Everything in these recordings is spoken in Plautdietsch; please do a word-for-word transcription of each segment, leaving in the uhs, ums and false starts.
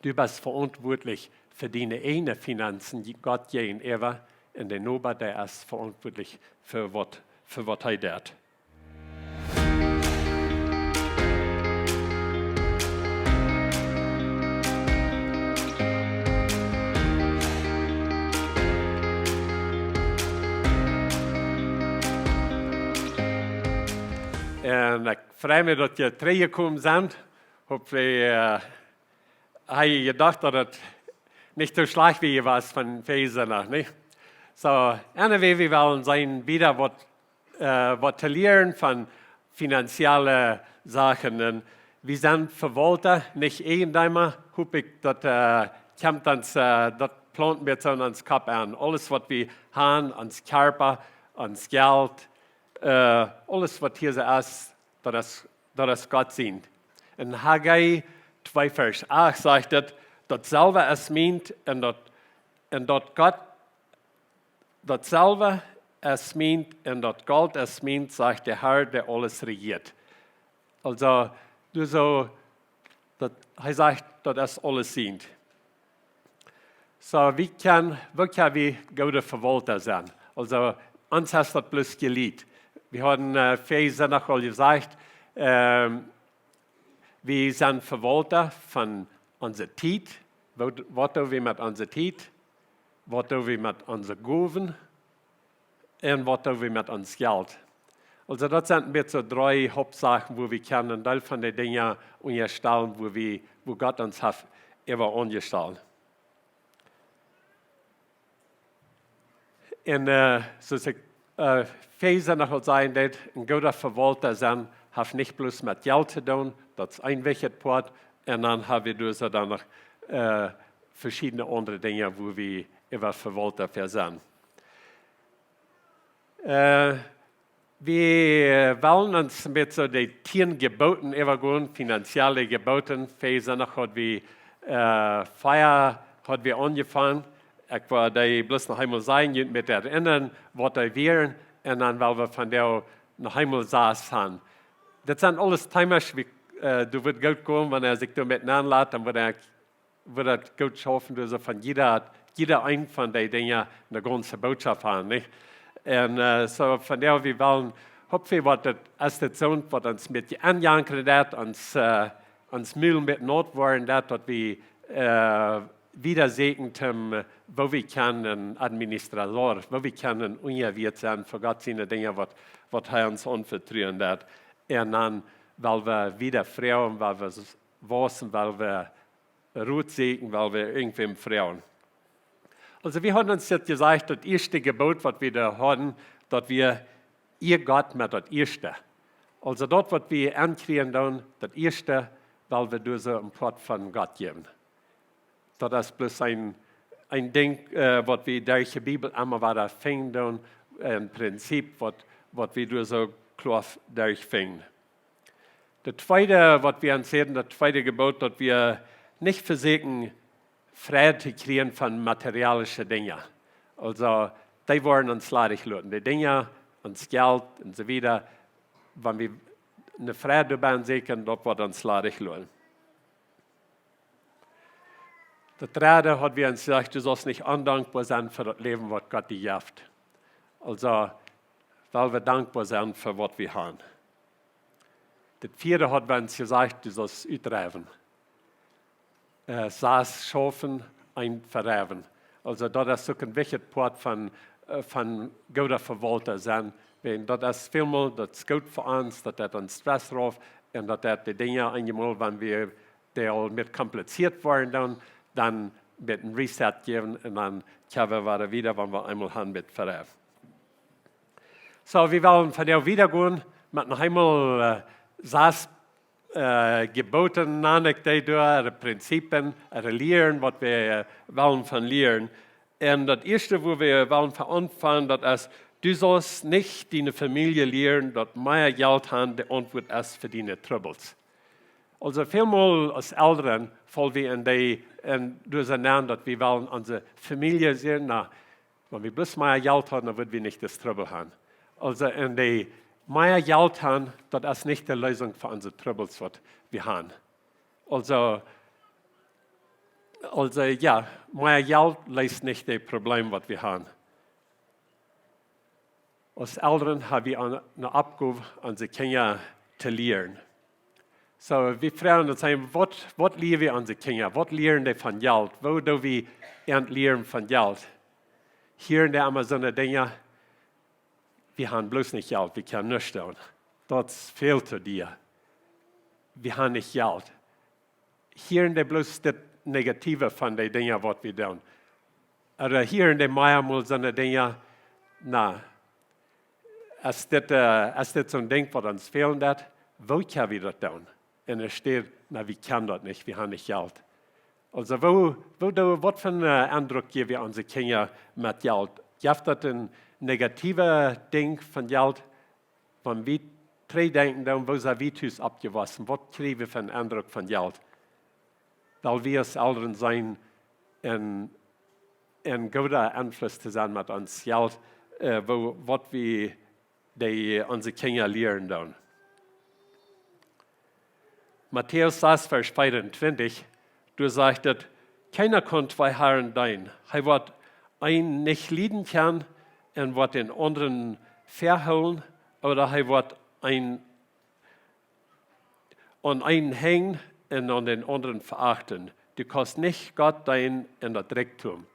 Du best veauntwuatlich fa diene eejne Finanzen, Gott jäajenäwa, un de Noba, dee es veauntwuatlich fa waut, fa waut hee deit. Un ekj frei mie, daut jie trigjjekomen sent. Hopefully, äh, hab jie jedocht, daut et nich soo schlajcht wia, jie wieren von Fäaje noch, nich? So, anyway, wie wellen seenen, wieda waut, äh, waut to lieren von finanzielle Sachen. Un wie sent Vewaulta, nich Eajendeema. Hop ekj, daut, äh, kjemt ons, äh, daut plaunt mie soo en ons Kopp aun. Aules, waut wie han, ons Kjarpa, ons Jelt, äh, aules, waut hia soo es, daut es, daut es Gott sient. En Haggai twee Varsch acht sajcht et: „Daut selwe es mient un daut, un daut Gott, daut selwe es mient un daut Golt es mient, sajcht de Herr, dee aules rejieet.“ Also, du soo, daut, hee sajcht, daut es aules sient. So, wie kjennen, woo kjenn wie goode Vewaulta sennen? Also, ons es daut bloos jelieet. Wie hauden, äh, Fäaje Sindach aul jesajcht, ähm, wie sent Vewaulta von onse Tiet. Waut, waut doo wie met onse Tiet? Waut doo wie met onse Gowen? Un waut doo wie met ons Jelt? Also, daut sent een bät soo dree Hauptsachen, wua wie kjennen een Deel von de Dinja unjastalen, wua wie, wua Gott ons haft äwa aunjestalt. Un, äh, soo aus ekj, äh, Fäaje Sindach aul säd, daut een gooda Vewaulta sennen haft nich bloos met Jelt to doonen, daut es een wichtja Poat, un dan hab wie doa soo dan noch, äh, veschiedne aundre Dinja, wua wie äwa Vewaulta fa sent. Äh, wie wellen ons met soo de tieen Jeboten äwagonen, finanzielle Jeboten. Fäaje Sindach haud wie, äh, vea haud wie aunjefongen. Ekj wull dee bloos noch eemol sajen, junt met erinnern, waut dee wieren. Un dan well wie vondoag noch eemol sass han. Daut sent aules Themas, wie, äh, daut woat goot gonen, wan eena sikj doamet aunlat, dan woat eena woat daut goot schaufen, daut wie von jieda, jieda een von dee Dinja eene gaunze Botschaft han, nich? Un, äh, soo von doa, wie wellen, hop wie, waut daut es, daut soont, waut ons een bät aunjankren deit, ons, äh, ons Mul een bät naut woaren deit, daut wie, äh, wieda säkjen, äh, woo wie kjennen administrador, woo wie kjennen unjawäajen sennen fa Gott siene Dinja, waut, waut hee ons aunvetruen deit. Un dan, wiels wie wieda froagen, wiels wie s-, wausen, wiels wie Rot säkjen, wiels wie irjentwäm froagen. Also, wie hauden ons daut jesajcht, daut ieeschte Jebot, waut wie doa hauden, daut wie: Ea Gott met daut ieeschte. Also, daut, waut wie aunkjrieen doonen, daut ieeschte, well wie doa soo een Poat von Gott jäwen. Daut es bloos een, een Dinkj, äh, waut wie derch de Bibel emma wada finjen doonen, een Prinzip, waut, waut wie doa soo kloa derch finjen. Daut tweede, waut wie ons säden, daut tweede Jebot, daut wie nich vesieekjen, Fräd to kjrieen von materialische Dinja. Also, dee woaren ons ladich loten. De Dinja, ons Jelt un soo wieda, wan wie eene Fräd doabie säkjen, daut woat ons ladich loten. Daut dredde haud wie ons jesajcht, du saust nich ondankboa sennen fa daut Läwen, waut Gott die jeft. Also, well wie dankboa sennen fa waut wie han. Daut vieede haud wie ons jesajcht, du saust utdriewen. Äh, sass schaufen, eent vedriewen. Also, daut es uk een wichtja Poat von, äh, von gooda Vewaulta sennen. Wiels daut es välmol, daut es goot fa ons, daut deit ons Stress rauf un daut deit de Dinja eenjemol, wan wie dee aul een bät kompliziert woaren, dan, dan met een Reset jäwen un dan kjenn wie wada wieda, wan wie eemol han met vedriewen. So, wie wellen vondoag wieda gonen met noch eemol, äh, sass, äh, Jeboten, nan ekj dee doa, äare Prinzipien, äare Lieren, waut wie, äh, wellen von lieren. Un daut ieeschte, wua wie wellen von aunfangen, daut es: Du saust nich diene Famielje lieren, daut mea Jelt han de Auntwuat es fa diene Trubbels. Also, välmol aus Elren faulen wie en dee, en dise Nenn, daut wie wellen onse Famielje seenen, na, wan wie bloos mea Jelt han, dan woa wie nich dise Trubbel han. Also, en dee mea Jelt han, daut es nich de Leesunk fa onse Trubbels, waut wie han. Also, Aulsoo, jo, mea Jelt leest nich daut Problem, waut wie haben. Aus Elren hab wie ne Oppgow, onse Kjinja to lieren. Soo, wie froagen ons, waut, waut lieren wie onse Kjinja? Waut lieren dee von Jelt? Woo doo wie an lieren von Jelt? Hieren dee emma soone Dinja: Wie haben bloos nich Jelt, wie kjennen nuscht doonen. Daut es väl to dea. Wie haben nich Jelt. Hieren dee bloos daut Negative von dee Dinja, waut wie doonen? Ooda hieren dee meamol soone Dinja: Na, es dit, äh, es dit soon Dinkj, waut ons fälen deit? Woo kjenn wie daut doonen? Un enne Städ: Na, wie kjennen daut nich, wie haben nich Jelt. Aulsoo, woo, woo doo, waut fa een, äh, Endruck jäw wie onse Kjinja met Jelt? Jeft daut een negative Dinkj von Jelt? Wan wie trigj denkjen, dan, woo sent wie tus oppjewossen? Waut kjrieen wie fa een Endruck von Jelt? Well wie aus Elren sennen een, een gooda Enfluss to sennen met ons Jelt, äh, woo, waut wie dee onse Kjinja lieren doonen? Matäus sas, Varsch veeauntwintich, doa sajcht et: Kjeena kaun twee Harn deenen. Hee woat eenen nich lieden kjennen un woat dän aundren väahoolen, ooda hee woat een, aun eenen henjen un aun dän aundren veachten. Du kaust nich Gott deenen un daut Rikjdom.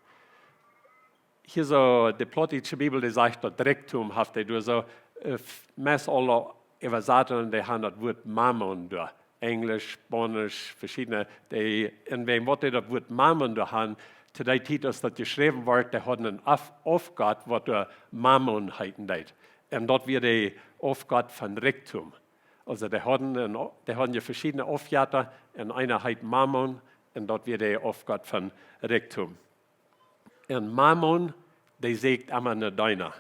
Hia soo, de plautdietsche Bibel, dee sajcht daut Rikjdom, haft dee doa soo, äh, f-, meist aule Äwasaten, dee haben daut Wuat Mammon doa. Enjlisch, Spaunisch, veschiedne, dee, un wäajen waut dee daut Wuat Mammon doa haben, to dee Tiet, aus daut jeschräwen wort, dee hauden een Auf-, Aufgott, waut doa Mammon heeten deed. Un daut wia de Aufgott von Rikjdom. Aulsoo, dee hauden een, dee hauden veschiedne Aufjetta, un eena heet Mammon, un daut wia de Aufgott von Rikjdom. Un Mammon, dee sieekjt emma no Deena.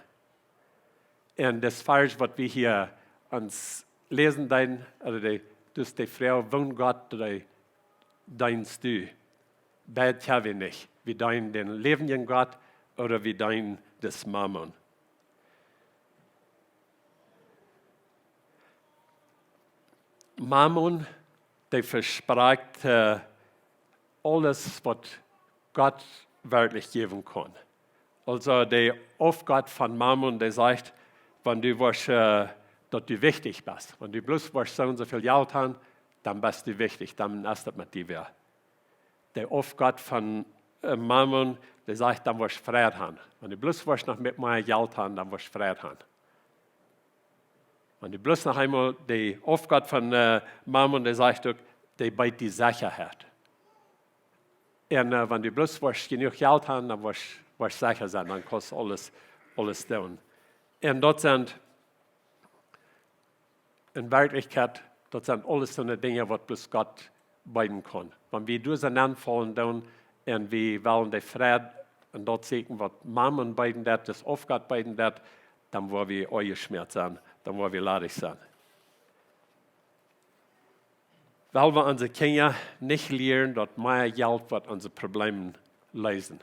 Un daut Varsch, waut wie hia ons läsen deeden, ooda dee, dus dee Froag: Woon Gott dee deenst du? Beid kjenn wie nich. Wie deenen dän läwendjen Gott ooda wie deenen dän Mammon. Mammon, dee vesprakjt, äh, aules, waut Gott werkjlich jäwen kaun. Aulsoo, de Aufgott von Mammon, dee sajcht, wan du woascht, äh, daut du wichtich best, wan du bloos woascht soo un soo väl Jelt haben, dan best du wichtich, dan es daut met die wada. De Aufgott von, äh, Mammon, dee sajcht, dan woascht Freid haben. Wan du bloos woascht noch met mea Jelt haben, dan woascht Freid haben. Wan du bloos noch eemol, de Aufgott von, äh, Mammon, dee sajcht uk, dee bieet die Sechaheit. Un, äh, wan du bloos woascht jenuach Jelt haben, dan woascht, woascht secha sennen, dan kaust aules, aules doonen. Un daut sent en Werkjlichkjeit, daut sent aules soone Dinja, waut bloos Gott beeden kaun. Wan wie doa soo nenfaulen doonen un wie wellen de Freid un daut sieekjen, waut Mammon beeden deit, daut Aufgott beeden deit, dan woa wie enjeschmäat sennen, dan woa wie ladich sennen. Well wie onse Kjinja nich lieren, daut mea Jelt woat onse Problemen leesen.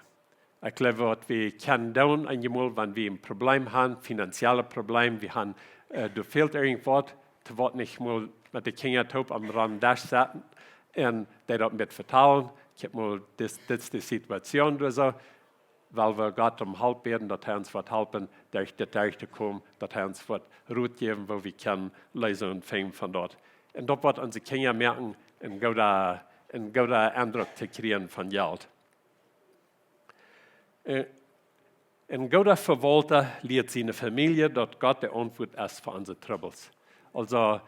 Ekj jleew, waut wie kjennen doonen, eenjemol, wan wie een Problem haben, finanzielle Problem, wie haben, äh, doa fält irjentwaut, to waut nich mol met de Kjinja toop aum ronden Desch sitten un dee daut een bät vetalen. Ekj hab mol dit, dit es de Situation doa soo. Well wie Gott om Help bäden, daut hee ons woat halpen, derch dit derch to komen, daut hee ons woat Rot jäwen, woo wie kjennen Leesungen finjen von daut. Un daut woat onse Kjinja moaken, een gooda, een gooda Endruck to kjrieen von Jelt. Äh, een gooda Vewaulta lieet siene Famielje, daut Gott de Auntwuat es fa onse Trubbels. Aulsoo,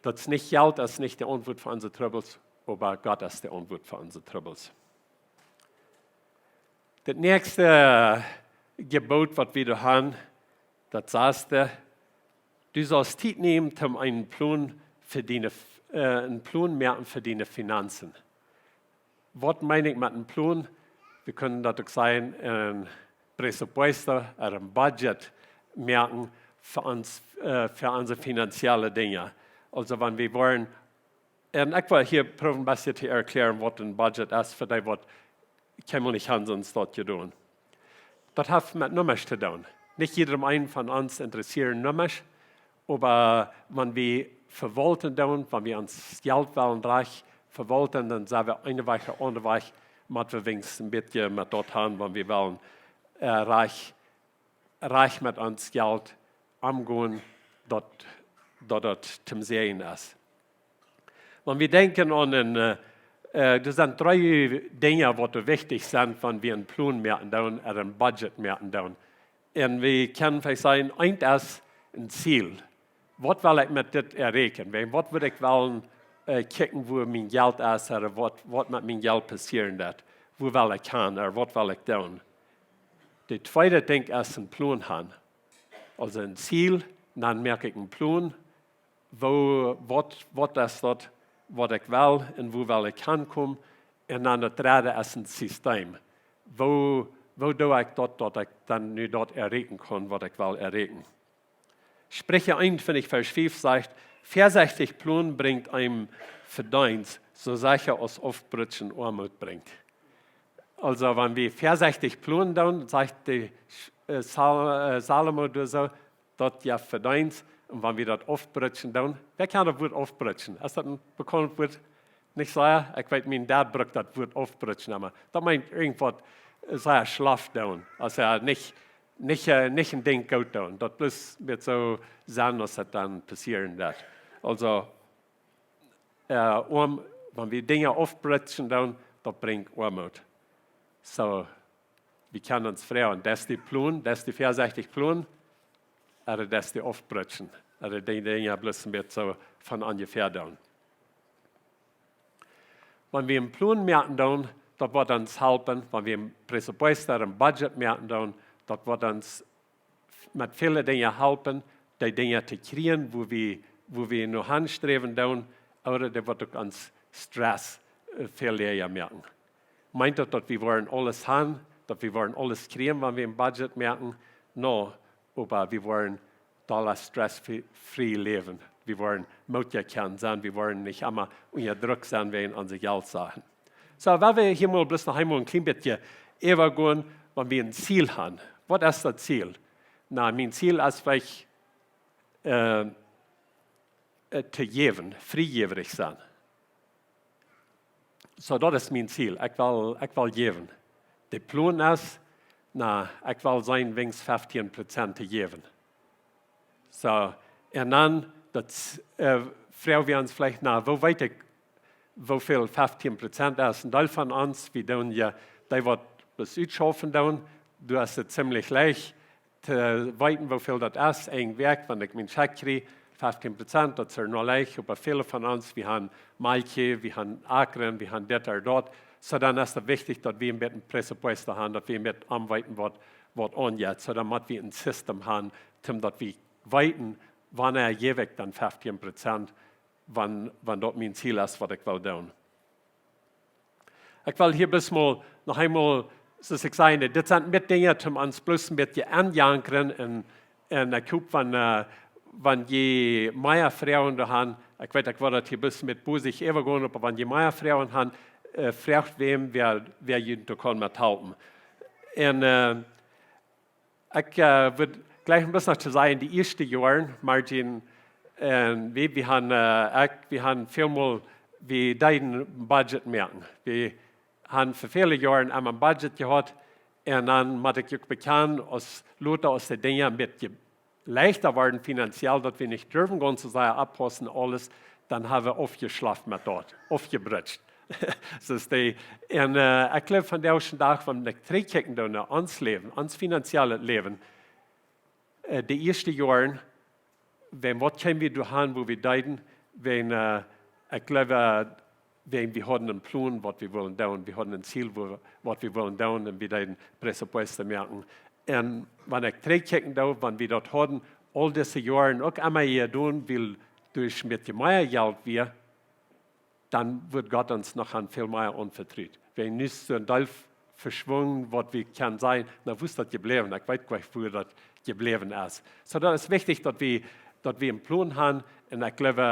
daut es nich Jelt, es nich de Auntwuat fa onse Trubbels, oba Gott es de Auntwuat fa onse Trubbels. Daut näakjste Jeboot, waut wie doa haben, daut sajcht: Du saust Tiet nämen, om eenen Plon fa diene, äh, eenen Plon moaken fa diene Finanzen. Waut meen ekj met een Plon? Wie kjennen daut uk sajen, een presupuesto ooda een Budget moaken fa ons, äh, fa onse finanzielle Dinja. Aulsoo, wan wie woaren, un ekj well hia proowen een bät to erkjläaren, waut een Budget es, fa dee, waut kjeenmol nich haben, sent daut jedonen. Daut haft met Nummasch to doonen. Nich jieda eena von ons interesseet Nummasch, oba wan wie vewaulten doonen, wan wie ons Jelt wellen rajcht vewaulten, dan sent wie een Wajch ooda aundren Wajch, mott wie weens een bät met daut haben, wan wie wellen, äh, rajcht, rajcht met ons Jelt omgonen, daut, daut daut toom seenen es. Wan wie denkjen aun een, äh, äh, doa sent dree Dinja, waut doa wichtich sent, wan wie een Plon moaken doonen, ooda een Budget moaken doonen. Un wie kjennen veleicht sajen, eent es een Ziel. Waut well ekj met dit erreichen? Wan, waut wudd ekj wellen, äh, kjikjen, wua mien Jelt es, ooda waut, waut met mien Jelt passieren woat? Wua well ekj gonen, ooda waut well ekj doonen? De tweede Dinkj es een Plon haben. Aulsoo een Ziel, dan moak ekj een Plon, woo, waut, waut es daut, waut ekj well un wua well ekj hankomen. Un dan daut dredde es een System. Woo, woo doo ekj daut, daut ekj dan nu daut erreichen kaun, waut ekj well erreichen? Spricha eenuntwintich Varsch fief sajcht: "Väasechtich Plon brinjt een Vedeenst, soo secha aus Aufbrutschen Oamoot brinjt." Aulsoo, wan wie väasechtich plonen doonen, sajcht de, äh, Sal-, äh, Salomo doa soo, daut jeft Vedeenst. Un wan wie daut aufbrutschen doonen, wäa kjant daut Wuat aufbrutschen? Es daut een bekaunt Wuat? Nich soo? Ekj weet, mien Dad brukt daut Wuat aufbrutschen, oba daut meent irjentwaut, äh, sea schlajcht doonen. Aulsoo, nich, nich, äh, nich een Dinkj goot doonen. Daut bloos woat soo sennen, aus daut dan passieren woat. Aulsoo, äh, Oam-, wan wie Dinja aufbrutschen doonen, daut brinjt Oamoot. Soo, wie kjennen ons froagen, daut es de Plon, daut es de väasechtich Plon, ooda daut es de aufbrutschen, ooda de Dinja bloos een bät soo von onjefäa doonen. Wan wie een Plon moaken doonen, daut woat ons halpen, wan wie een Presupuesto, een Budget moaken doonen, daut woat ons met väle Dinja halpen, dee Dinja to kjrieen, wua wie, wua wie no han sträwen doonen, ooda daut woat uk ons Stress, äh, väl läaja moaken. Meent daut, daut wie woaren aules haben, daut wie woaren aules kjrieen, wan wie een Budget moaken? No, oba wie woaren dolla stressfree läwen. Wie woaren mootja kjennen sennen, wie woaren nich emma unja Druck sennen wäajen onse Jeltsachen. Soo, well wie hia mol bloos noch eemol een kjlien bät äwagonen, wan wie een Ziel haben. Waut es daut Ziel? Na, mien Ziel es veleicht, äh, äh, to jäwen, friejäwrich sennen. Soo, daut es mien Ziel. Ekj well, ekj well jäwen. De Plon es, na, ekj well sennen weens feftieen Prozent to jäwen. Soo, un dan, daut, äh, froag wie ons veleicht, na, woo weet ekj, woo väl feftieen Prozent es? Een Deel von ons, wie doonen jo, dee waut bloos utschaufen doonen, doa es et ziemlich leicht to weeten, woo väl daut es, eene Wäakj, wan ekj mien Scheck kjrie, feftieen Prozent, daut es uk noch leicht, oba väle von ons, wie haben Malkj, wie haben Akren, wie haben dit ooda daut. Soo, dan es et wichtich, daut wie een bät een Presupuesto haben, daut wie een bät aunweeten, waut, waut aunjeit. Soo, dan motten wie een System haben, toom daut wie weeten, wanea jäw ekj dan feftieen Prozent, wan, wan daut mien Ziel es, waut ekj well doonen. Ekj well hia bloos mol noch eemol, soo aus ekj säd, dit sent met Dinja, toom ons bloos een bät aunjankren un, un ekj hop, wan, äh, wan jie mea Froagen doa haben, ekj weet, ekj wull daut hia bloos een bät bosich äwagonen, oba wan jie mea Froagen haben, äh, froagt wäm, wäa, wäa junt doa kaun met halpen. Un, äh, ekj, äh, wudd jlikj een bät noch to sajen, de ieeschte Joaren, Margin, un wie, wie haben, äh, ekj, wie haben väl mol, wie deeden Budget moaken. Wie haben fa väle Joaren emma een Budget jehaut, un dan mott ekj uk bekjanen, aus lota aus de Dinja een bät leichta worden finanziell, daut wie nich durwen gonen, soo sea oppaussen, aules, dan haben wie aufjeschlaft met daut, aufjebrutscht. Soo es de, un, äh, ekj jleew vondoag dän Dach, wan ekj trigjkjikj no ons Läwen, ons finanziellet Läwen, äh, de ieeschte Joaren, wäajen waut kjeem wie doa han, wua wie deeden, wäajen, äh, ekj jleew, äh, wäajen wie hauden een Plon, waut wie wullen doonen, wie hauden een Ziel, wua, waut wie wullen doonen, un wie deeden Presupuesto moaken. Un wan ekj trigjkjikjen doo, wan wie daut hauden, aul dise Joaren uk emma hia doonen, wiels doa met mea Jelt wia, dan wudd Gott ons noch aun väl mea aunvetrut. Wäajen nu es een Deel veschwungen, waut wie kjennen sajen, na, wua es daut jebläwen? Ekj weet goanich, wua daut jebläwen es. Soo, daut es wichtich, daut wie, daut wie een Plon haben, un ekj jleew,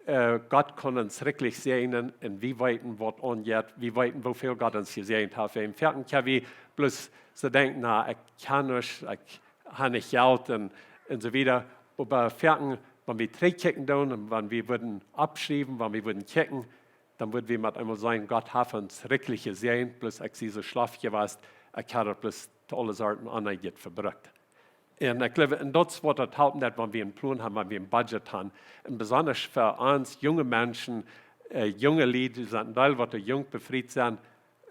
äh, Gott kaun ons rikjlich säajnen, un wie weeten, waut aunjeit, wie weeten, woo väl Gott ons jesäajent haft. Un foaken kjenn wie bloos soo denkjen, na, ekj kaun nich, ekj hab nich Jelt un, un soo wieda. Oba foaken, wan wie trigjkjikjen doonen un wan wie wudden oppschriewen, wan wie wudden kjikjen, dan wudd wie met eemol seenen, Gott haft ons rikjlich jesäajent, bloos ekj sie soo schlajcht jewast, ekj haud daut bloos to aule Sorten aunjeet vebrukt. Un ekj jleew, un daut es waut daut halpen deit, wan wie een Plon haben, wan wie een Budget haben. Un besonda fa ons junge Menschen, äh, junge Lied, dee sent een Deel waut doa junk befriet sent,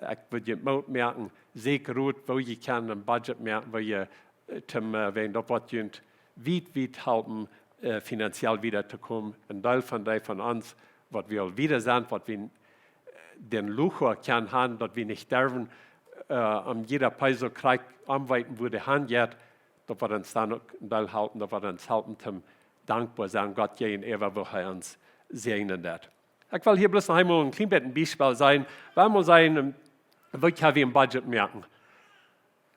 ekj wudd junt Moot moaken, seekj rut, woo jie kjennen een Budget moaken, woo jie, äh, toom, äh, wäajen daut woat junt wiet, wiet halpen, äh, finanziell wieda to komen. Een Deel von dee von ons, waut wie aul wieda sent, waut wie, äh, dän Luxus kjennen haben, daut wie nich derwen, äh, om jieda Peso krakjt aunweeten, wua dee hanjeit, daut woat ons dan uk een Deel halpen, daut woat ons halpen toom dankboa sennen Gott jäajenäwa, woo hee ons säajnen deit. Ekj well hia bloos noch eemol een kjlien bät een Biespel sajen. Wie mol sajen, ähm, woo kjenn wie een Budget moaken?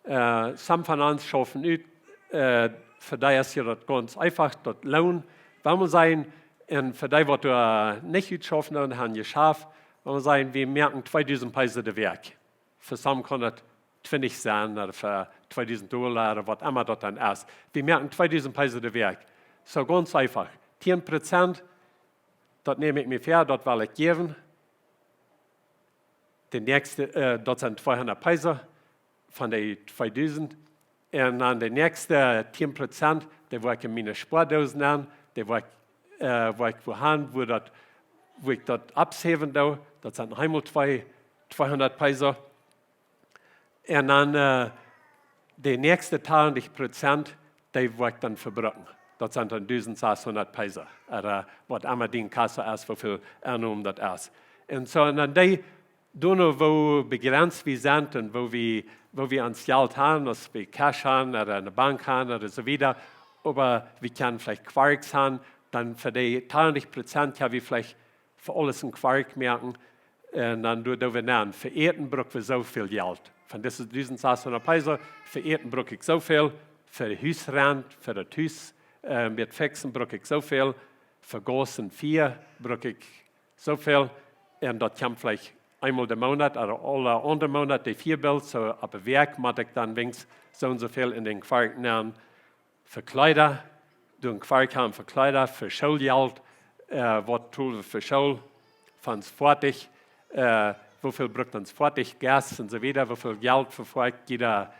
Äh, some von ons schaufen ut, äh, fa dee es daut gaunz eefach, daut Loon. Wie mol sajen, un fa dee waut doa nich utschaufen doonen, haben jeschaft, wie mol sajen, wie moaken tweedusent Peso de Wäakj. Fa some kaun daut twintich sennen, ooda fa tweedusent Dolla, ooda waut emma daut dan es. Wie moaken tweedusent Peso de Wäakj. Soo gaunz eefach. Tieen Prozent, daut näm ekj mie väa, daut well ekj jäwen. De näakjste, äh, daut sent tweehundat Peso von dee tweedusent. Un dan de näakjste tieen Prozent, dee woa ekj en miene Spoadoos nämen, dee woa ekj, äh, woa ekj wua han, wua daut, wua ekj daut aufsaven doo, daut sent noch eemol twee, tweehundat Peso. Un dan, äh, de näakjste tachentich Prozent, dee woa ekj dan vebruken. Daut sent dan dusent sashundat Peso. Ooda, äh, waut emma dien Kassa es, woo väl Ennom daut es. Un soo, un dan dee, doano woo bejrenst wie sent un woo wie, woo wie ons Jelt haben, aus wie Cash haben ooda enne Bank haben ooda soo wieda, oba wie kjennen veleicht Kwarks haben, dan fa dee tachentich Prozent kjenn wie veleicht fa aules een Kwark moaken. Un dan doo, doo wie nämen, fa Äten bruck wie soo väl Jelt. Von dise dusent sashundat Peso, fa Äten bruck ekj soo väl, fa Husrent, fa daut Hus, äh, met fixen bruck ekj soo väl, fa Gas un Fia bruck ekj soo väl. Un daut kjemt veleicht eemol de Moonat, ooda aule aundre Moonat, de Fiabill, soo opp de Wäakj mott ekj dan weens soo un soo väl en dän Kwark nämen. Fa Kjleeda, doo een Kwark haben fa Kjleeda, fa Schooljelt, äh, waut tol wie fa School, von Foatich, äh, woo väl brukt ons Foatich, Gas un soo wieda, woo väl Jelt fa Foatich, jieda,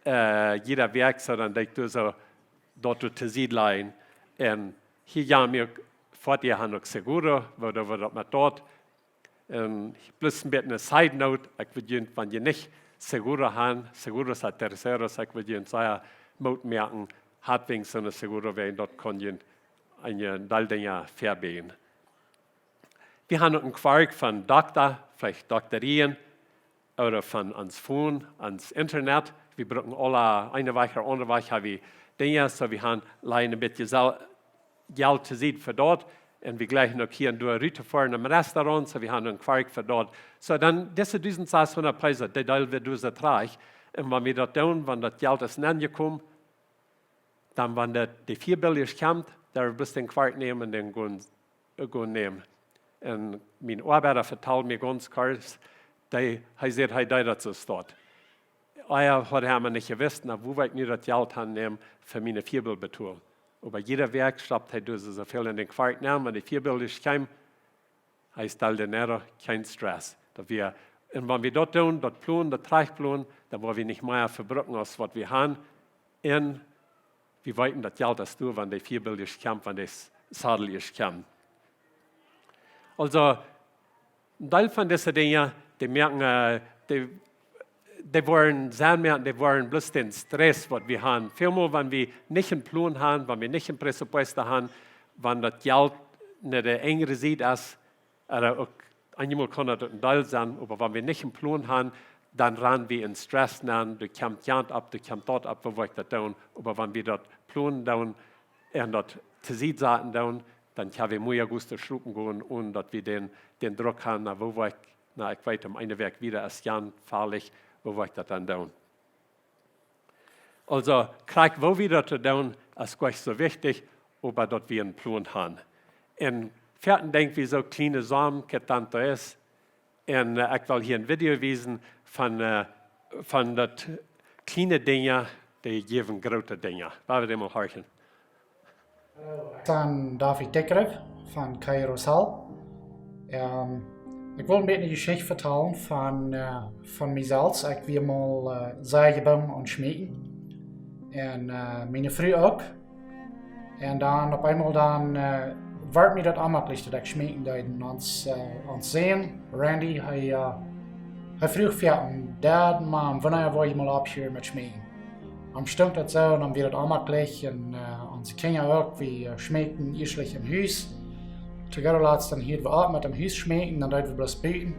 äh, jieda Wäakj, soo dan denkj ekj soo, daut doa to Sied lajen. Un hia jo, wie uk, Foatich haben uk Seguro, woo daut, woo daut met daut, un bloos een bät eene Side Note, ekj wudd junt, wan jie nich Seguro haben, Seguros a Terceros, ekj wudd junt sea Moot moaken, habt weens soon Seguro, wäajen daut kaun junt een Deel Dinja vebäjen. Wie haben uk een Kwark von Dokta, veleicht Doktorien, ooda von ons Phone, ons Internet. Wie brucken aule eene Wäakj ooda aundre Wäakj, haben wie Dinja, soo wie haben, lajen een bät Jel-, Jelt to Sied fa daut. Un wie jleichen uk hia un doa rut to foaren em Restaurant, soo wie haben een Kwark fa daut. Soo dan dise dusent sashundat Peso, dee deelen wie dise dree. Un wan wie daut doonen, wan daut Jelt es aunjekomen, dan wan de, de Fiabill kjemt, dan bloos dän Kwark nämen un dän gonen, gonen nämen. Un mien Oabeida vetald mie gaunz kort, dee, hee säd, hee deed daut soo stoakj. Ea haud hee mau nich jewist, na, wua ekj nu daut Jelt han näm fa miene Fiabill betolen. Oba jieda Wäakj stopt hee doa soo väl en dän Kwark nenn, wan de Fiabill kjeem, hee stald de Nero, kjeen Stress. Daut wie, un wan wie daut doonen, daut plonen, daut trajcht plonen, dan woa wie nich mea vebruken aus waut wie haben. Un wie weeten, daut Jelt es doa, wan de Fiabill kjemt, wan de S-, Sadel kjemt. Aulsoo, een Deel von dise Dinja, dee moaken, äh, dee, dee woaren sennen, dee woaren bloos dän Stress, waut wie haben. Välmol, wan wie nich een Plon haben, wan wie nich een Presupuesto haben, wan daut Jelt no de enjre Sied es, ooda uk, eenjemol kaun daut een Deel sennen, oba wan wie nich een Plon haben, dan rannen wie en Stress nenn, doa kjemt jant opp, doa kjemt daut opp, woo woa ekj daut doonen. Oba wan wie daut plonen doonen un daut to Sied saten doonen, dan kjenn wie mea goot schlopen gonen, onen daut wie dän, dän Druck haben, na, woo woa ekj, na, ekj weet, om eene Wäakj wieda es jant falich, woo woa ekj daut dan doonen. Aulsoo, krakjt woo wie daut doonen, es goanich soo wichtich, oba daut wie een Plon haben. Un foaken denkj wie soo, kjliene Somen, qué tanto es. Un, äh, ekj well hia een Video wiesen von, äh, von daut kjliene Dinja, dee jäwen groote Dinja. Lot wie dän mol horchen. Dan David Deckreff von Kairos Hall. Ähm, Ekj well een bät eene Jeschicht vetalen von, äh, von mie selfst. Ekj wia mol, äh, sea jebungen aun Schmeekjen. Un, äh, miene Fru uk. Un dan opp eemol dan, äh, wort mie daut onjemakjlich daut ekj schmeekjen deed. Un ons, äh, ons Sän, Randy, hee, äh, hee fruach foaken: "Dad, Mom, wanea woa jie mol opphieren met schmeekjen?" Am stunk daut soo, un dan wia daut onjemakjlich. Un, äh, onse Kjinja uk, wie, äh, schmeekjten ieeschtlich em Hus. Toom goode Latst dan hielden wie opp met em Hus schmeekjen, dan deeden wie bloos buten.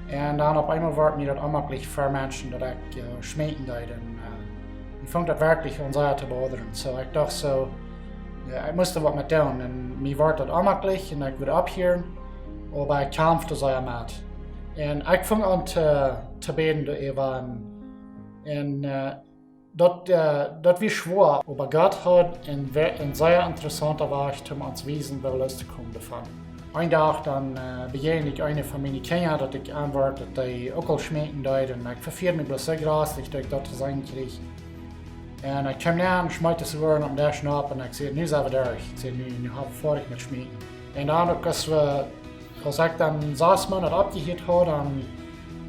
Un dan opp eemol wort mie daut onjemakjlich ver Menschen daut ekj, äh, schmeekjen deed. Un, äh, mie funk daut werkjlich aun sea to bothern. Soo, ekj docht soo, jo, ekj must waut met doonen. Un mie wort daut onjemakjlich un ekj wull opphieren, oba ekj kjamft doa sea met. Un ekj funk aun to, to bäden doaräwa. Un, äh, daut, äh, daut wia schwoa, oba Gott haud een, we-, een sea interessaunten Wajch, om ons wiesen, woo loos to komen doavon. Een Dach dan, äh, bejäajend ekj eenen von miene Kjinja, daut ekj aunwort, daut dee uk aul schmeekjen deed. Un ekj vefieed mie bloos soo jreslich, daut ekj daut to seenen kjrieech. Un ekj kjeem nenn, schmeet daut soogoa opp dän Desch nopp un ekj säd: "Nu sent wie derch." Ekj säd: "Nu, nu hab wie foadich met schmeekjen." Un dan uk, aus wie, aus ekj dan sas Moonat oppjehieet haud, dan,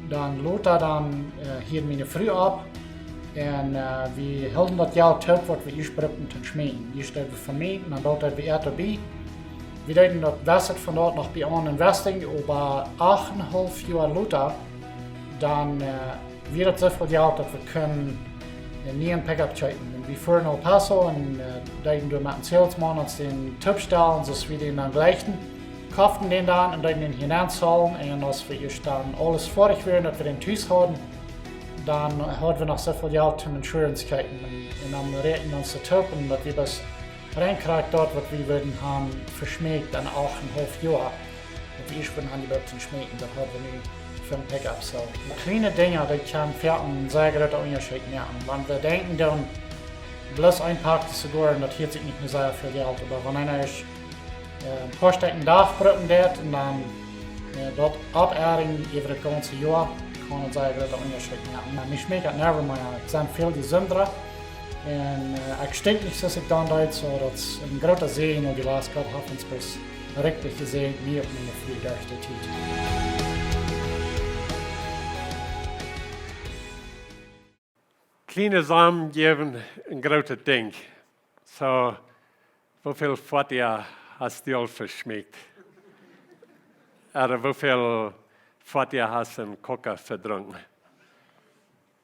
dan lota dan, äh, hieed miene Fru opp. Un, äh, wie hilden daut Jelt toop, waut wie ieescht brukten toom schmeekjen. Ieescht deeden wie von mie, un dan deeden wie äa doabie. Wie deeden daut, wisten von daut noch bie aun investing, oba acht un haulf Joa lota, dan, äh, wia daut sooväl Jelt, daut wie kunnen eenen nieen Pickup kjeepen. Un wie fuaren El Paso un, äh, deeden doa met een Salesman ons dän toopstalen, soo aus wie dän dan jlikjten, koften dän dan un deeden dän hia nenn zahlen. Un aus wie ieescht dan aules foadich wieren, daut wie dän tus hauden, dan hauden wie noch sooväl Jelt toom Insurance kjeepen. Un, un dan räakjenden wie ons daut toop, daut wia bloos rein krakjt daut, waut wie wudden haben veschmeekjt en acht un haulf Joa. Daut wie ieescht wudden haben jebrukt toom schmeekjen, daut hauden wie nu fa een Pickup. Soo, kjliene Dinja, dee kjennen foaken een sea groota Unjascheet moaken. Wan wie denkjen dan, bloos een Pak Zigoaren, daut hieet sikj nich mea sea väl Jelt, oba wan eena ieescht, äh, een poa Stekj dän Dach brucken deit un dan, äh, daut oppteilen äwa daut gaunze Joa, kaun een sea groota Unjascheet moaken. Oba mie schmeekjt daut nevermind, ekj sie väl jesunda. Un, äh, ekj stink nich soo aus ekj dan deed, soo daut es een groota Säajen, un jewess Gott haft ons bloos rikjlich jesäajent, mie uk miene Fru derch dee Tiet. Kjliene Somen jäwen een grootet Dinkj. Soo, woo väl Foatieja hast du aul veschmeekjt? Ooda woo väl Foatieja hast du en Koka vedrunken?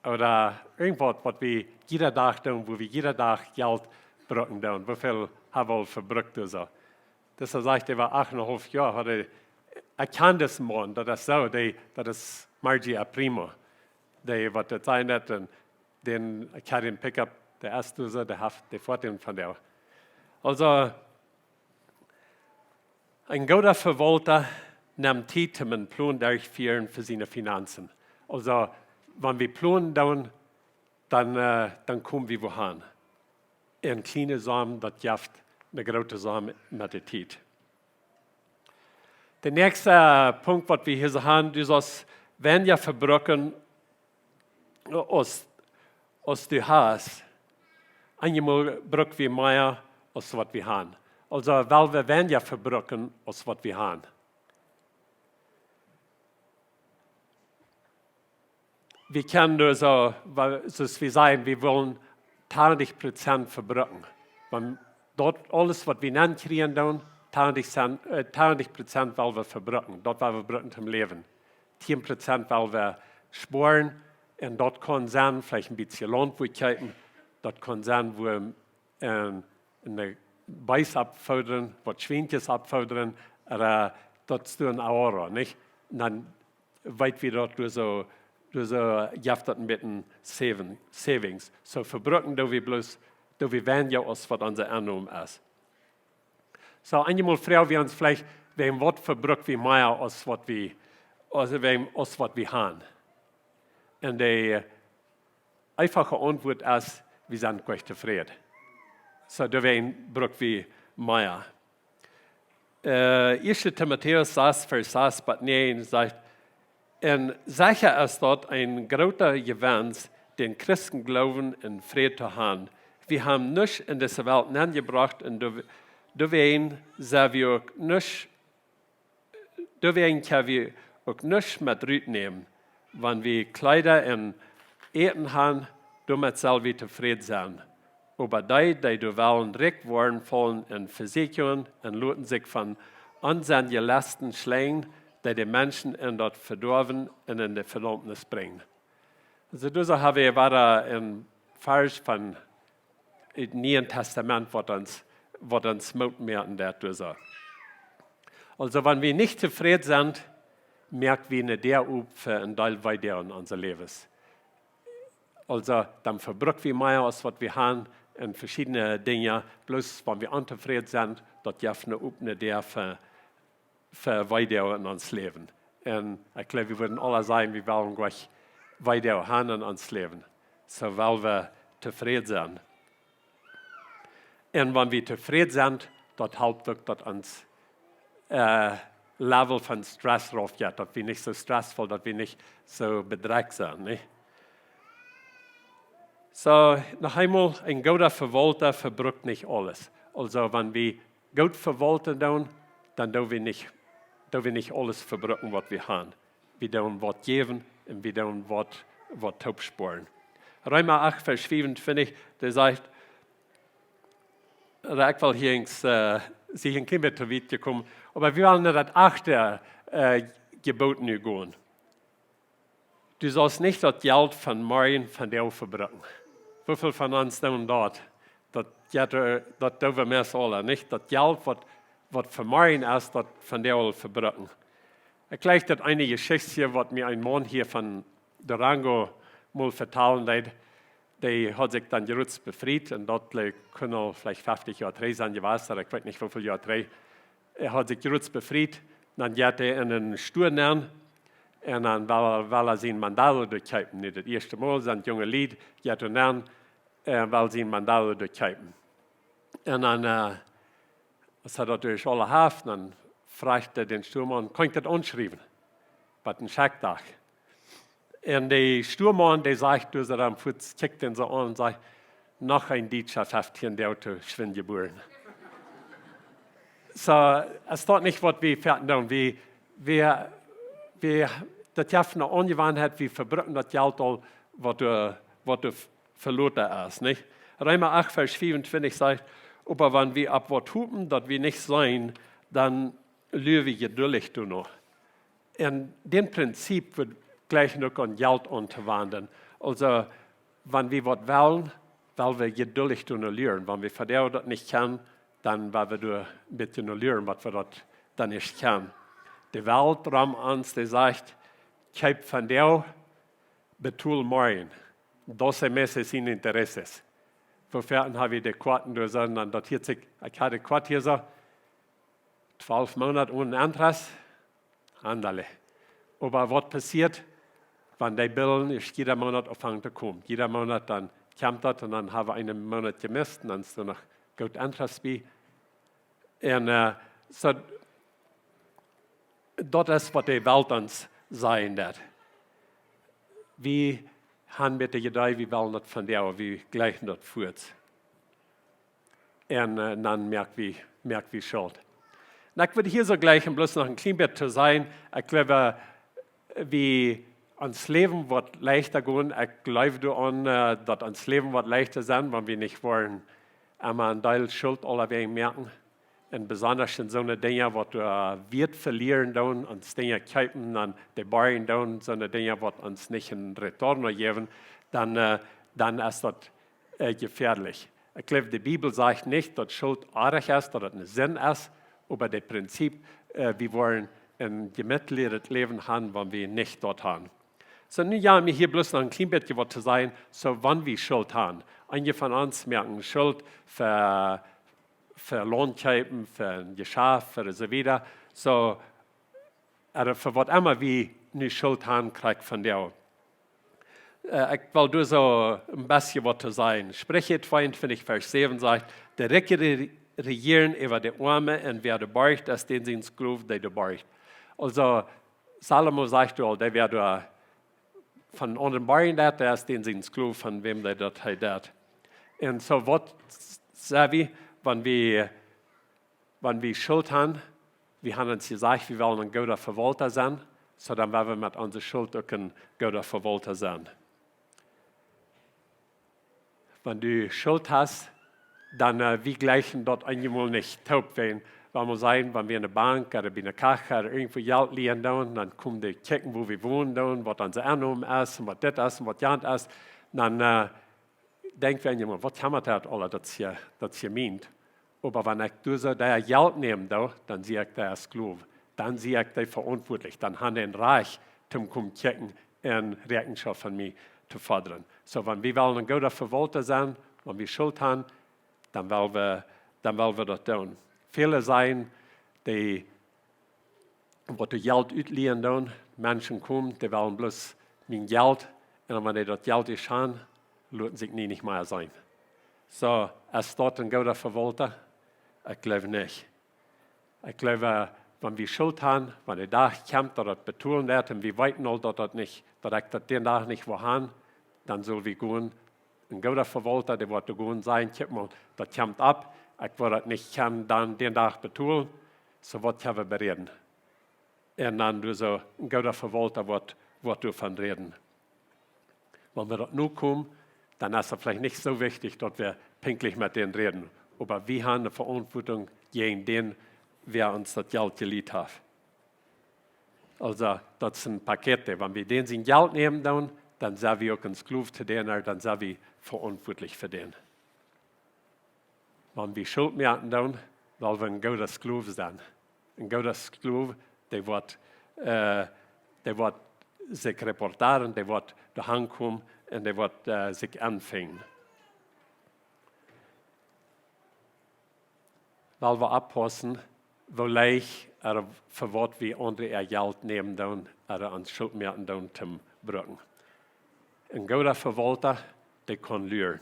Ooda irjentwaut, waut wie jieda Dach doonen, wua wie jieda Dach Jelt brucken doonen. Woo väl hab wie aul vebrukt ooda soo? Daut sajcht, dee wia acht un haulf Joa, haud hee, ekj kjan disen Maun, daut es soo, dee, daut es Margie a Primo. Dee, waut daut sent, daut, un dän, ekj hab dän Pickup, dee es doa soo, dee haft, dee foat dän von doa. Aulsoo, een gooda Vewaulta nemt Tiet, om een Plon derchtofieren fa siene Finanzen. Aulsoo, wan wie plonen doonen, dan, äh, dan komen wie wua han. Een kjliene Som, daut jeft eene groote Som met de Tiet. De näakjste Punkt, waut wie hia soo han, du saust weinja vebrucken aus, aus du hast. Eenjemol bruck wie mea aus waut wie han. Aulsoo, well wie weinja vebrucken aus waut wie han. Wie kjennen doa soo, wa-, soo aus wie sajen, wie wellen tachentich Prozent vebrucken. Wan daut aules, waut wie nenkjrieen doonen, tachentich Cent, äh, tachentich Prozent well wie vebrucken. Daut well wie brucken toom läwen. Tieen Prozent well wie spoaren. Un daut kaun sennen, veleicht een bät Launt wua kjeepen. Daut kaun sennen, wua een, een Beest oppfoodren, waut Schwienkjes oppfoodren, ooda daut es een Ahorro, nich? Dan weet wie daut doa soo, doa soo jeft daut een bät saving, savings. Soo vebrucken doo wie bloos, doo wie weinja aus waut onse Ennom es. Soo, eenjemol froag wie ons veleicht, wäajen waut vebruck wie mea aus waut wie, aus, wäajen, aus waut wie han. Un de eefache Auntwuat es, wie sent goot tofräd. Soo, doawäajen bruck wie mea. Äh, Ieeschte Timotäus sas, Varsch sas bat näajen sajcht: "Un secha es daut een groota Jewenst, dän Christengloowen un Fräd to han. Wie han nuscht en dise Welt nenjebrocht un doa-, doawäajen sent wie uk nuscht, doawäajen kjenn wie uk nuscht met rut nämen. Wan wie Kjleeda un Äten han, doamet sell wie tofräd sennen. Oba dee, dee doa wellen rikj woaren, faulen en Vesieekjungen un loten sikj von onsennje Lesten schlinjen, dee de Menschen en daut Vedoawen un en de Vedaumnis brinjen. Soo, doa hab wie wada een Varsch von daut Niee Tastament, waut ons, waut ons Moot moaken deit, doa. Aulsoo, wan wie nich tofräd sent, moak wie ne Däa op fa een Deel Weedoag en onse Läwes. Aulsoo, dan vebruck wie mea aus waut wie han en veschiedne Dinja. Bloos wan wie ontofräd sent, daut jeft ne opne Däa fa, fa Weedoag en ons Läwen. Un ekj jleew, wie wudden aula sajen, wie wellen jlikj Weedoag han en ons Läwen. Soo well wie tofräd sennen. Un wan wie tofräd sent, daut halpt uk, daut ons, äh, Level von Stress rauf jeit, daut wie nich soo stressvoll, daut wie nich soo bedrekjt sent, nä? Soo, noch eemol, een gooda Vewaulta vebruckt nich aules. Aulsoo, wan wie goot vewaulten doonen, dan doo wie nich, doo wie nich aules vebrucken, waut wie han. Wie doonen waut jäwen un wie doonen waut, waut toopspoaren. Reema acht, Varsch fiefuntwintich, dee sajcht, oda ekj well hia eens, äh, sie een kjlien bät too wiet jekomen, oba wie wellen no daut achte, äh, Jeboot nu gonen. Du saust nich daut Jelt von morjen vondoag vebrucken. Woo väl von ons doonen daut? Daut, jo, daut, daut doo wie meist aula, nich? Daut Jelt, waut, waut von morjen es, daut vondoag aul vebrucken. Ekj jlikj daut eene Jeschicht, waut mie een Maun hia von Durango mol vetalen deed. Dee haud sikj dan jrods befriet un daut, äh, kunn aul veleicht feftich Joa trigj sennen jewast, oba ekj weet nich, woo väl Joa trigj. Hee haud sikj jrods befriet, dan jeit hee en een Stua nenn un dan well, well hee sien mandado doa kjeepen. Nu, daut ieeschte Mol, sent junge Lied, jeit hee nenn un well sien mandado doa kjeepen. Un dan, äh, aus hee daut doa aula haft, dan fruach hee dän Stuamaun: "Kaun ekj daut aunschriewen?" Waut een Schakjtag. Un de Stuamaun, dee sajcht, doa soo dan fuaz, kjikjt dän soo aun un sajcht: "Noch een Dietscha, feftieen Doag too schwind jebuaren." Soo, es daut nich waut wie foaken doonen? Wie, wie, wie, daut jeft ne Aunjewanheit, wie vebrucken daut Jelt aul, waut doa, waut doa veloten es, nich? Reema acht, Varsch fiefuntwintich sajcht: "Oba wan wie opp waut hopen, daut wie nich seenen, dan lua wie jeduldich doano." Un dit Prinzip woat jlikj uk aun Jelt auntowenjen. Aulsoo, wan wie waut wellen, well wie jeduldich doano luren. Wan wie vondoag daut nich kjennen, dan well wie doa een bät no luren, waut wie daut dan ieescht kjennen. De Welt rom ons, dee sajcht: "Kjeep vondoag, betol morjen. Doce meses sin intereses." Woo väl hab wie de Koaten doa sennen, un daut hieet sikj, ekj haud de Koat hia soo, twalf Moonat onen Interest, aundale. Oba waut passieet, wan dee Billen es jieda Moonat aunfangen to komen? Jieda Moonat dan kjemt daut un dan hab wie eenen Moonat jemist un dan es doa noch goot Interest bie. Un, äh, soo, daut es waut de Welt ons sajen deit. Wie han met de Idee, wie wellen daut vondoag, wie jlikjen daut fuaz. Un, äh, dan moak wie, moak wie Schult. Un ekj wudd hia soo jlikj bloos noch een kjlien bät to sajen, ekj jleew, äh, wie ons Läwen woat leichta gonen. Ekj jleew doaraun, äh, daut ons Läwen woat leichta sennen, wan wie nich woaren emma een Deel Schult aulawäajen moaken. Un besonda en soone Dinja, waut wie, äh, Wieet velieren doonen, ons Dinja kjeepen, dan dee borjen doonen, soone Dinja, waut ons nich een retorno jäwen, dan, äh, dan es daut, äh, jefäadlich. Ekj jleew, de Bibel sajcht nich, daut Schult oajch es, daut et ne Sind es, oba daut Prinzip, äh, wie woaren een jemietlichet Läwen han, wan wie nich daut han. Soo, nu jo, mie hia bloos noch een kjlien bät waut to sajen, soo wan wie Schult han. Eenje von ons moaken Schult fa, fa Launt kjeepen, fa een Jeschaft, fa soo wieda. Soo, äh, fa waut emma wie nu Schult han, kjrieen von dee. Äh, ekj well doa soo een bät waut to sajen. Spricha tweeuntwintich, Varsch säwen sajcht: "De Rikje re-, rejieren äwa de Oame, un wäa doa borcht, es dän sien Sklow, dee doa borcht." Aulsoo, Salomo sajcht aul, dee wäa doa von aundre borjen deit, dee es dän sien Sklow, von wäm dee daut hee deit. Un soo waut s-, saj wie, wan wie, wan wie Schult han, wie han ons jesajcht, wie wellen een gooda Vewaulta sennen, So dan woa wie met onse Schult uk een gooda Vewaulta sennen. Wan du Schult hast, dan, äh, wie jlikjen daut eenjemol nich toop, wan, wan wie sennen, wan wie enne Bank ooda bie eene Kajch ooda irjentwua Jelt lienen doonen, dan komen dee kjikjen, wua wie wonen doonen, waut onse Ennom es un waut dit es un waut jant es. Dan, äh, denkj wie eenjemol, waut kjemmat daut aula, daut es je, daut es je mient. Oba wan ekj doa soo daut Jelt nämen doo, dan sie ekj de Sklow. Dan sie ekj de veauntwuatlich. Dan han dee een Rajcht, toom komen kjikjen un Räakjenschoft von mie to fodren. So, wan wie wellen een gooda Vewaulta sennen, wan wie Schult han, dan well wie, dan well wie daut doonen. Väle sent dee, waut dee Jelt utlienen doonen, Menschen komen, dee wellen bloos mien Jelt, un wan dee daut Jelt es han, loten sikj nie nich mea seenen. So, es daut een gooda Vewaulta? Ekj jleew nich. Ekj jleew, äh, wan wie Schult han, wan de Dach kjemt, daut daut betolen woat, un wie weeten aul, daut daut nich, daut ekj daut dän Dach nich woa han, dan sell wie gonen. Een gooda Vewaulta, dee woat doa gonen, sajen: "Kjikj mol, daut kjemt opp. Ekj woa daut nich kjennen dan dän Dach betolen. So, waut kjenn wie beräden?" Un dan doa soo, een gooda Vewaulta woat, woat doavon räden. Wan wie daut nu komen, dan es daut veleicht nich soo wichtich, daut wie pinkjlich met dän räden. Oba wie han eene Veauntwuatunk jäajen dän, wäa ons daut Jelt jelieet haft. Aulsoo, daut es een Paket, wan wie dän sien Jelt nämen doonen, dan sent wie uk een Sklow to dän, dan sent wie veauntwuatlich fa dän. Wan wie Schult moaken doonen, well wie een gooda Sklow sennen. Een gooda Sklow, dee woat, äh, dee woat sikj reporteren, dee woat doahan komen un dee woat, äh, sikj aunfinjen. Well wie oppaussen, woo leicht ooda fa waut wie aundre äa Jelt nämen doonen, ooda ons Schult moaken doonen toom brucken. Een gooda Vewaulta, dee kaun luren.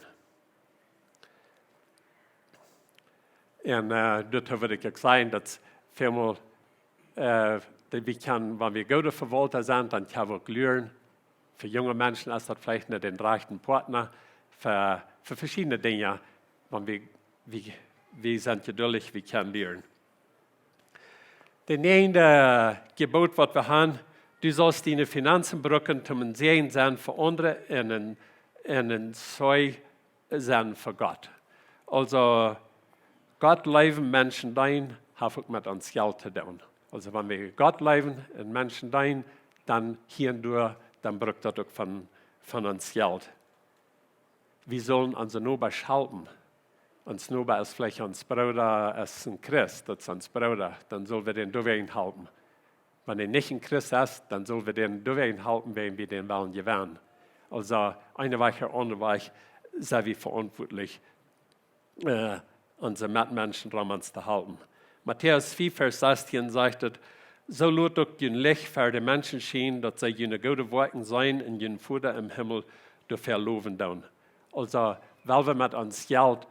Un, äh, daut hab ekj uk jeseenen, daut väl mol, äh, daut wie kjennen, wan wie goode Vewaulta sent, dan kjenn wie uk luren. Fa junge Menschen es daut veleicht nich dän rajchten Partner, fa, fa veschiedne Dinja, wan wie, wie, wie sent jeduldich, wie kjennen luren. Daut näajende Jeboot, waut wie han: "Du saust diene Finanzen brucken, om een Säajen sennen fa aundre un een, un een Zeugnis sennen fa Gott." Aulsoo, Gott leewen, Menschen deenen, haft uk met ons Jelt to doonen. Aulsoo, wan wie Gott leewen un Menschen deenen, dan hia un doa, dan brukt daut uk von, von ons Jelt. Wie sellen onse Nobasch halpen. Ons Noba es veleicht ons Brooda, es een Christ, daut es ons Brooda, dan sell wie dän doawäajen halpen. Wan hee nich een Christ es, dan sell wie dän doawäajen halpen, wäajen wie dän wellen jewennen. Aulsoo, eene Wajch ooda aundre Wajch sent wie veauntwuatlich, äh, onse Metmenschen rom ons to halpen. Matäus fiew, Varsch sastieen sajcht et: "Soo lot uk jun Licht ver de Menschen schienen, daut see june goode Woakjen seenen un jun Voda em Himmel doafäa lowen doonen." Aulsoo, well wie met ons Jelt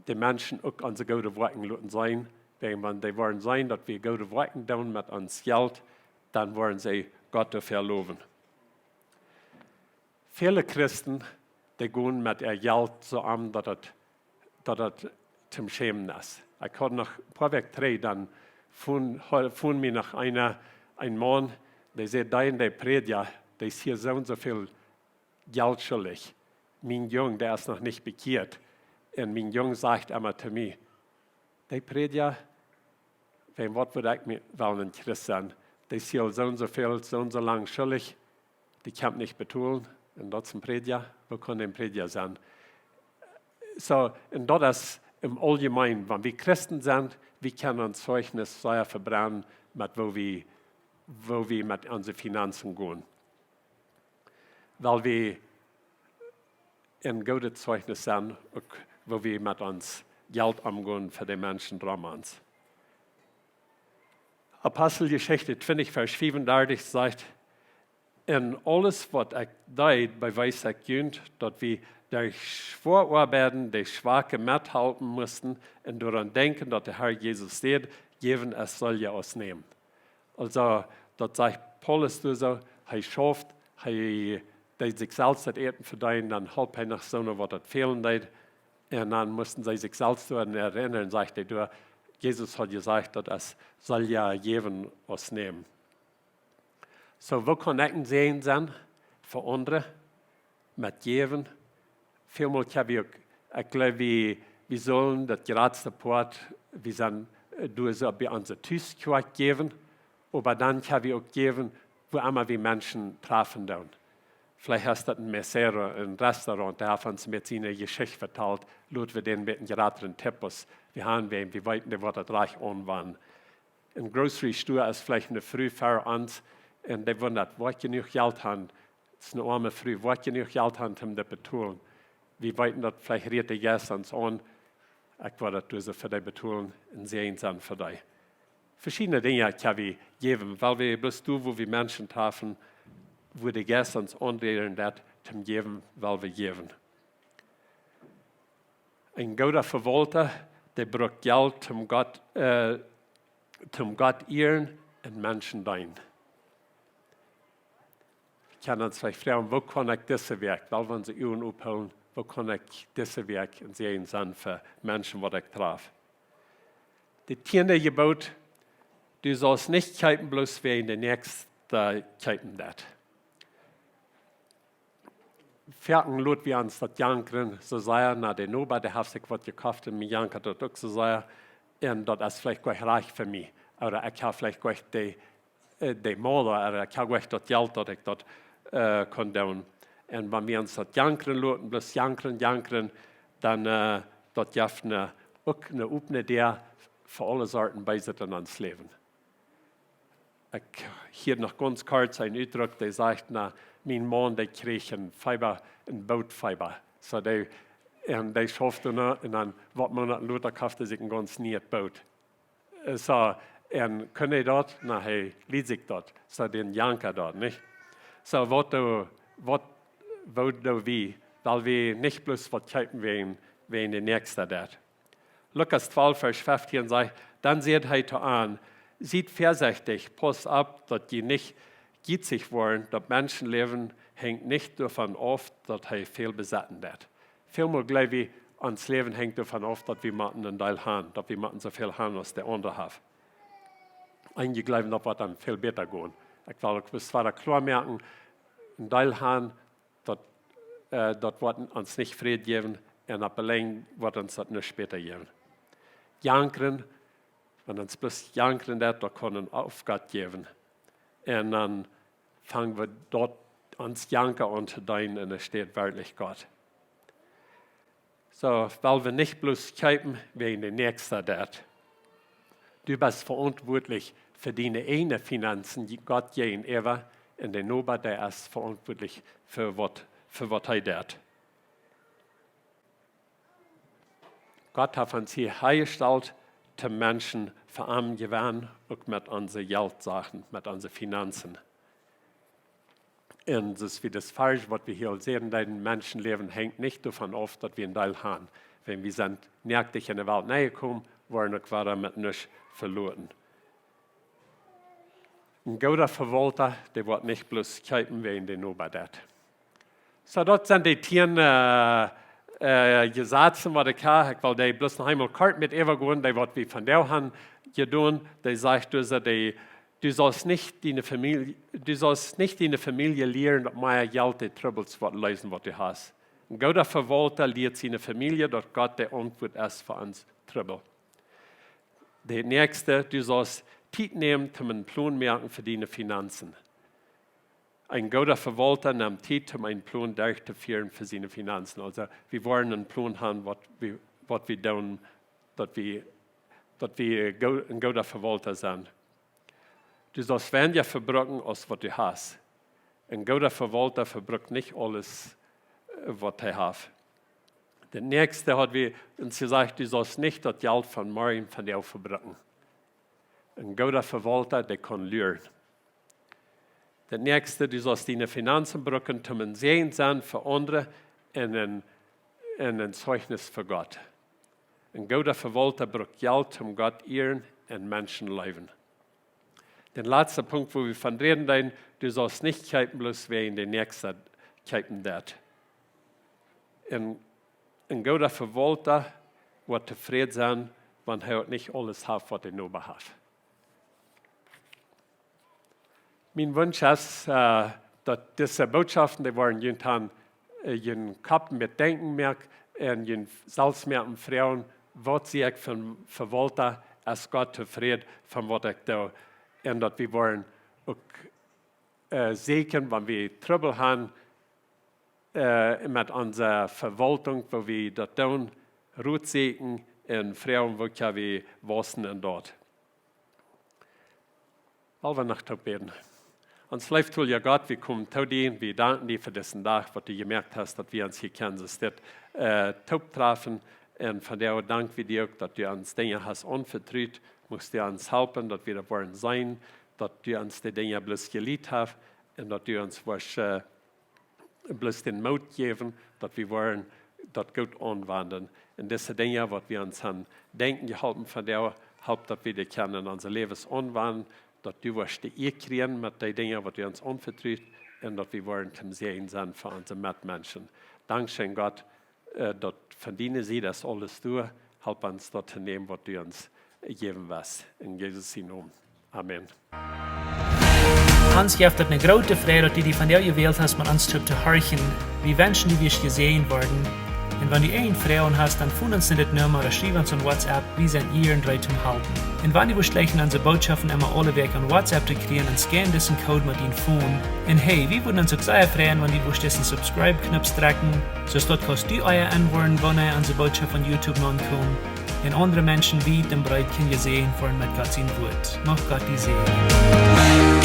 de Menschen uk onse goode Woakjen loten seenen, wäajen wan dee woaren seenen, daut wie goode Woakjen doonen met ons Jelt, dan woaren see Gott doafäa lowen. Väle Christen, dee gonen met äa Jelt soo om, daut et, daut et toom schämen es. Ekj haud noch een poa Wäakj trigj, dan funk, funk mie noch eena, een Maun, dee säd: "Dee un dee Prädja, dee es hia soo un soo väl Jelt schuldich. Mien Jung, dee es noch nich bekjieet. Un mien Jung sajcht emma to mie: 'Dee Prädja, wäajen waut wudd ekj mie, wellen een Christ sennen? Dee es hia soo un soo väl, soo un soo lang schuldich. Dee kaun nich betolen. Un daut es een Prädja. Woo kaun dee een Prädja sennen?'" So, un daut es em Auljemeenen, wan wie Christen sent, wie kjennen ons Zeugnis sea vebrennen met woo wie, woo wie met onse Finanzen gonen. Well wie een goodet Zeugnis sennen, uk woo wie met ons Jelt omgonen fa de Menschen rom ons. Aposteljeschicht twintich, Varsch fiefundartich sajcht: "En aules, waut ekj deed, bewees ekj junt, daut wie derch schwoa Oabeiden de Schwake methalpen musten un doaraun denkjen, daut de Herr Jesus säd: 'Jäwen es sölja aus nämen.'" Aulsoo, daut sajcht Paulus doa soo, hee schauft, hee deed sikj selfst daut Äten vedeenen, dan holp hee noch soone, waut daut fälen deed. Un dan musten see sikj selfst doaraun erinnren, sajcht hee doa, Jesus haud jesajcht, daut et sölja jäwen aus nämen. So, woo kaun ekj een Säajen sennen fa aundre met jäwen? Välmol hab wie uk, ekj jleew, wie, wie sellen daut jratste Poat, wie sellen, äh, doonen soo bie onse Tus Kjoakj jäwen, oba dan hab wie uk jäwen, wua emma wie Menschen trafen doonen. Veleicht es daut een Mesero, een Restaurant, dee haft ons met siene Jeschicht vetalt, lot wie dän met een jratren Tipp aus wie haben, wäajen wie weeten, dee woat daut rajcht aunwenjen. Een grocery store es veleicht eene Fru ver ons un dee wundad, woat jenuach Jelt haben, daut es eene oame Fru, woat jenuach Jelt haben, om daut betolen. Wie weeten daut veleicht rieet de Jeist ons aun, ekj woa daut dise fa dee betolen, een Säajen sennen fa dee. Veschiedne Dinja kjenn wie jäwen, wiels wie bloos doonen, wua wie Menschen trafen, wua de Jeist ons aunrieren deit, om jäwen, wiels wie jäwen. Een gooda Vewaulta, dee brukt Jelt om Gott, äh, om Gott ieren un Menschen deenen. Ekj kaun ons veleicht froagen, woo kaun ekj dise Wäakj, wiels wie onse Uagen ophoolen, woo kaun ekj dise Wäakj een Säajen sennen fa Menschen, waut ekj traf? Daut tieende Jeboot: Du sast nich kjeepen, bloos wäajen de Näakjsta kjeepen deit. Foaken lot wie ons daut jankren, soo sea, na, de Noba, dee haft sikj waut jekoft un mie jankat daut uk soo sea. Un daut es veleicht goanich rajcht fa mie. Ooda ekj hab veleicht goanich de, äh, de Mol, ooda ekj hab goanich daut Jelt, daut ekj daut, äh, kunn doonen. Un wan wie ons daut jankren loten, bloos jankren, jankren, dan, äh, daut jeft eene, uk eene opne Däa fa aule Sorten Beeset en ons Läwen. Ekj hieed noch gaunz kort een Utdruck, dee sajcht, na, mien Maun, dee kjrieech een Feeba, een Bootfeeba. So dee, un dee schauft doano, un dan waut Moonaten lota koft hee sikj een gaunz nieet Boot. Äh, so, un kunn hee daut? Na, hee lieed sikj daut. So, dän jankad daut, nich? So, waut doo, waut, woo doo wie, wiels wie nich bloos waut kjeepen wäajen, wäajen de Näakjsta deit. Lukas twalf, Varsch feftieen sajcht: Dan säd hee to an: Siet väasechtich, pausst opp, daut jie nich jietsich woaren, daut Menschenläwen henjt nich doavon auf, daut hee väl besetten deit. Välmol jleew wie, ons Läwen henjt doavon auf, daut wie motten een Deel haben, daut wie motten soo väl haben aus de aundre haft. Eenje jleewen, daut woat dan väl bäta gonen. Ekj well uk bloos wada kloa moaken, een Deel haben, daut, äh, daut woat ons nich Fräd jäwen, un opp de Lenj woat ons daut nich bäta jäwen. Jankren, wan ons bloos jankren deit, daut kaun een Aufgott jäwen. Un dan fang wie daut ons janken aun to deenen un et steit werkjlich Gott. So, wiels wie nich bloos kjeepen wäajen de Näakjsta deit. Du best veauntwuatlich fa diene eejne Finanzen, die Gott jäajenäwa, un de Noba, dee es veauntwuatlich fa waut, fa waut hee deit. Gott haft ons hia hanjestalt, om Menschen fa am to jewennen, uk met onse Jeltsachen, met onse Finanzen. Un soo aus wie daut Varsch, waut wie hia aul säden, daut Menschenläwen henjt nich doavon auf, daut wie een Deel haben. Wan wie sent näaktich en de Welt nenjekomen, woaren uk wada met nuscht veloaren. Een gooda Vewaulta, dee woat nich bloos kjeepen wäajen de Noba deit. So, daut sent de tieen, äh, äh, Jesazen, waut ekj hab. Ekj well dee bloos noch eemol kort met äwagonen, dee waut wie vondoag haben jedonen. Dee sajcht, du, dee, du sast nich diene Famielje, du sast nich diene Famielje lieren, daut mea Jelt de Trubbels woat leesen, waut du hast. Een gooda Vewaulta lieet siene Famielje, daut Gott de Auntwuat es fa ons Trubbel. De näakjste, du sast Tiet nämen, om een Plon moaken fa diene Finanzen. Een gooda Vewaulta nemt Tiet, om een Plon derchtofieren fa siene Finanzen. Aulsoo, wie woaren een Plon haben, waut wie, waut wie doonen, daut wie, daut wie go-, een gooda Vewaulta sent. Du sast weinja vebruken aus waut du hast. Een gooda Vewaulta vebrukt nich aules, äh, waut hee haft. De näakjste haud wie ons jesajcht, du sast nich daut Jelt von morjen vondoag vebruken. Een gooda Vewaulta, dee kaun luren. De näakjste, du sast diene Finanzen bruken, om een Säajen sennen fa aundre un een, un een Zeichnis fa Gott. Een gooda Vewaulta brukt Jelt, om Gott ieren un Menschen leewen. De latste Punkt, wua wie von räden deeden, du sast nich kjeepen, bloos wäajen de Näakjsta kjeepen deit. Een, een gooda Vewaulta woat tofräd sennen, wan hee uk nich aules haft, waut de Noba haft. Mien Wunsch es, äh, daut dise Bootschoften, dee woaren junt aun, äh, jun Kopp met denkjen moaken un junt selfst moaken froagen: Waut sie ekj fa een Vewaulta? Es Gott tofräd von waut ekj doo? Un daut wie woaren uk, äh, sajen, wan wie Trubbel haben, äh, met onse Vewaultunk, woo wie daut doonen, Rot sajen un froagen, woo kjenn wie wausen en daut. Well wie noch toop bäden. Ons leeftolja Gott, wie komen to die, wie danken die fa disen Dach, waut du jemoakt hast, daut wie ons hia kjennen, soo dit, äh, toop trafen. Un vondoag dank wie die uk, daut du ons Dinja hast aunvetrut. Muchst du ons halpen, daut wie daut woaren seenen, daut du ons dee Dinja bloos jelieet hast un daut du ons woascht, äh, bloos dän Moot jäwen, daut wie woaren daut goot aunwenjen. Un dise Dinja, waut wie ons aun denkjen jeholpen vondoag, halp, daut wie dee kjennen en onse Läwes aunwenjen, daut du woascht de Ea kjrieen met dee Dinja, waut du ons aunvetrut, un daut wie woaren toom Säajen sennen fa onse Metmenschen. Dankscheen, Gott, äh, daut von diene Sied es aules doa. Halp ons daut to nämen, waut du ons jäwen woascht. En Jesus sienen Nomen. Amen. Ons jeft daut eene groote Freid, daut du die vondoag jewält hast, met ons toop to horchen. Wie wenschen, du woascht jesäajent woaren. Un wan du eene Froag hast, dan foon ons no dit Numma ooda schriew ons aun WhatsApp. Wie sent hia un reed toom halpen. Un wan du woascht jleichen onse Bootschoften emma aule Wäakj aun WhatsApp to kjrieen, dan scan disen Code met dien Phone. Un hey, wie wudden ons uk sea freien, wan du woascht disen Subscribe-Knoop drekjen, soo daut kaust du ea enwoaren, wanea onse Bootschoft von YouTube nopp kjemt. Un aundre Menschen wiet un breet kjennen jesäajent woaren met Gott sien Wort. Mucht Gott die säajnen.